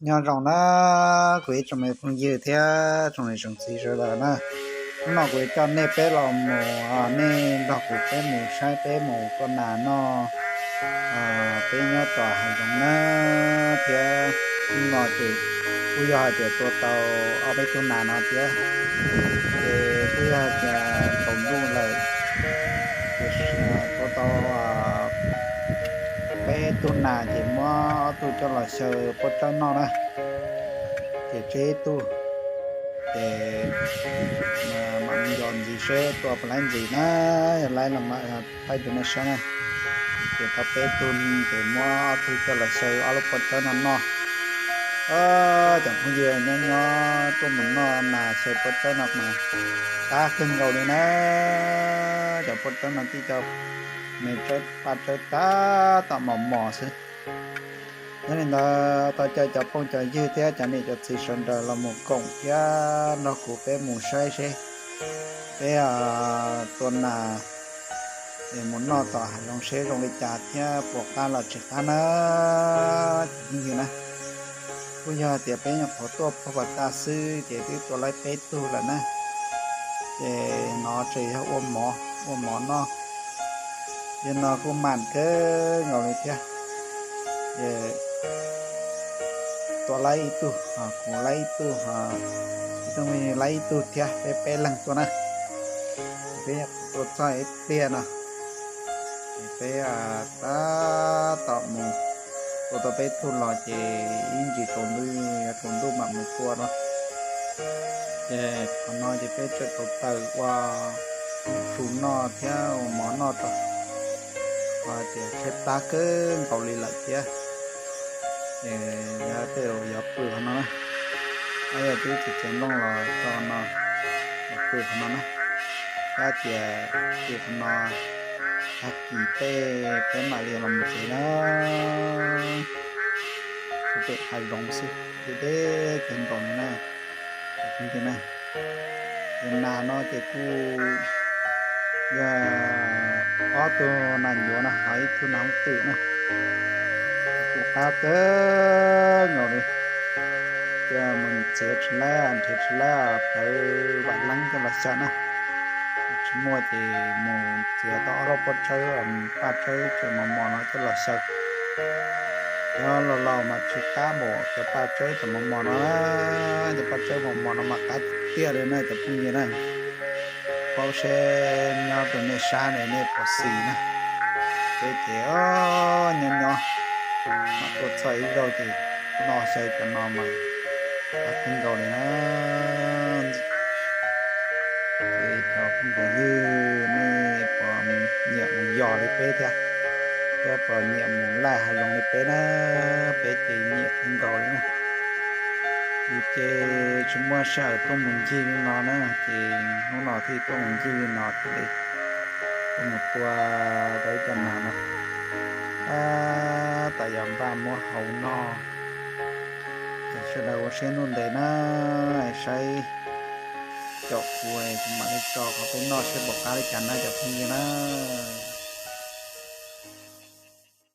Nyob zoo na, kuv ib tsoom me phooj ywg thiab tsoom niam tsoom txiv sawv daws na. Hnub no kuv yuav coj nej peb los mus, nej nrog kuv peb mus saib peb mus tua nas noj, peb nyob tom hav zoov na. Thiab hnub no ces kuj yog hais tias tua tau ob peb tug nas no thiab, ces kuj yog hais tias tsaus ntuj lawm, ces tua tau peb tug nas ces muab ob tug coj los xyaw pob tsawb noj na. Ces tsib tug, ces mam mus yos ntxiv seb tua puas laib ntxiv na. Yog laib los mas thaij rau nej saib na. Ces tau peb tug, ces muab ob tug coj los xyaw ob lub pob tsawb no noj. Cov phooj ywg, nyob nyob tuaj mus noj nas xyaw pob tsawb no mas qab kawg nkaus li na. Cov pob tsawb no tib co me tsawb paj tsawb tab tom mos mos xwb. Yog li ntawd thov caw cov phooj cov ywg thiab cov niam cov txiv sawv daws los mus koom thiab nrog kuv peb mus saib seb peb tua nas es mus noj tom hav zoov seb zoo li cas thiab puas qab los tsis qab na. Cov phooj ywg na, kuj yog tias peb nyuam qhuav tuaj pog pas tas xwb ces twb tua laib peb tug lawm na. Ces no tseem yog ua mov, ua mov noj. Yog no kuj mam kawg nkaus li thiab. Ces tua laib ib tug, kuv laib ib tug, ib tug me laib ib tug thiab, peb peb leeg tua na. Peb tua txog ib pliag no, peb tab tom mus tua tau peb tug los ces ib ntsis tsaus ntuj, tsaus ntuj mam mus tua no. Ces qhov no ces peb tseem tau tawm ua su noj thiab ua mov noj rau, ho tias tshaib plab kawg nkaus li lawm thiab. Ces yog tej zaum yuav pw qhov no na, yog twb txiav txiav nplooj los tso no, yuav pw qhov no na. Tab tias pw qhov no, tag kis tej peb mam li los mus tsev na. Pem hav zoov xwb, deb deb kawg nkaus li na. Cov phooj ywg na, ces nas no ces kuj yog ob tug nas ncuav no ho ib tug nas hooj twm na. Kuj qab kawg nkaus li. Ces mus txiav tsis laib, nrhiav tsis laib plawv vam leeb coj los xyaw na. Tsis muaj ces mus txiav tau ob lub pob tsawb, paj tsawb tseem mos mos no coj los xyaw. Cov laus laus mas tsis qab npaum cov paj tsawb tseem mos mos no, cov paj tsawb mos mos no mas qab tiag tiag li na cov phooj ywg na. Paub seb nyob rau nej sab ne nej puas xis na. Peb ces nyob nyob, mam tuaj txog ib zaug ces no xyaw cov no mas qab kawg nkaus li na. Ces cov phooj ywg nej puas nyiam mus yos li peb thiab, thiab puas nyiam mus laij hav zoov li peb na? Peb ces nyiam kawg nkaus li na. Yus ces tsis muaj sij hawm tuaj mus ncig li no na, ces hnub no thiaj tuaj mus ncig li no thiaj li tuaj mus tua tau ib co nas no. Tab tom yog npaj muab hau noj. Ces sawv daws ua siab ntuj ntev na, saib caum kuv, kuv mam li tso qhov peb noj seb puas qab li cas na cov phooj ywg na.